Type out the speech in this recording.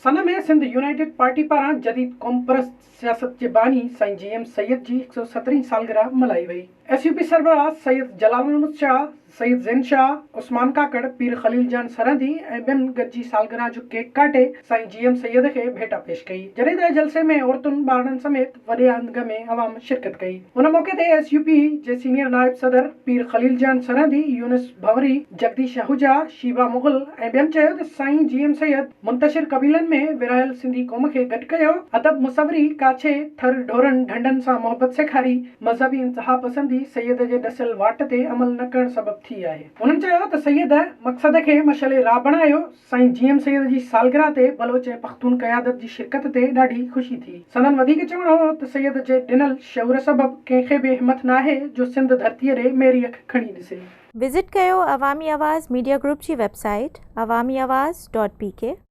سن ۾ Sindh united party پاران جديد قومپرست سياست جي باني سائين جي ايم سيد جي 117 سالگرهه ملهائي وئي. ايس يو پي سربراهه سيد جلال محمد شاهه، سيد زين شاهه، عثمان ڪاڪڙ، پير خليل جان سرهندي ۽ ٻين گڏجي سالگرهه جو ڪيڪ ڪاٽي سائين جي ايم سيد کي ڀيٽا پيش ڪئي. جڏهن ته جلسي ۾ عورتن، ٻارڙن سميت وڏي انگ ۾ عوام شرڪت ڪئي. ان موقعي تي ايس يو پي جي سينيئر نائب صدر پير خليل جان سرهندي، يونس ڀنوري، جگديش آهوجا، شيبا مغل ۽ ٻين چيو ته سائين جي ايم سيد منتشر قبيلن ۾ ورهايل سنڌي قوم کي گڏ ڪيو، ادب، مصوري، ڪاڇي، ٿر، ڍورن، ڍنڍن سان محبت سيکاري، مذهبي انتهاپسندي سيد جي ڏسيل واٽ تي عمل نه ڪرڻ سبب ٿي آهي. هنن چيو ته سيد مقصد کي مشعل راهه بڻايو، سائين جي ايم سيد جي سالگرهه تي بلوچ ۽ پختون قيادت جي شرڪت تي ڏاڍي خوشي ٿي. سندن وڌيڪ چوڻ هو ته سيد جي ڏنل شعور سبب ڪنهن کي به همٿ ناهي جو سنڌ ڌرتيء ڏي ميري اک کڻي ڏسي. وزٽ ڪيو عوامي آواز ميڊيا گروپ جي website Awami Awaz dot P K.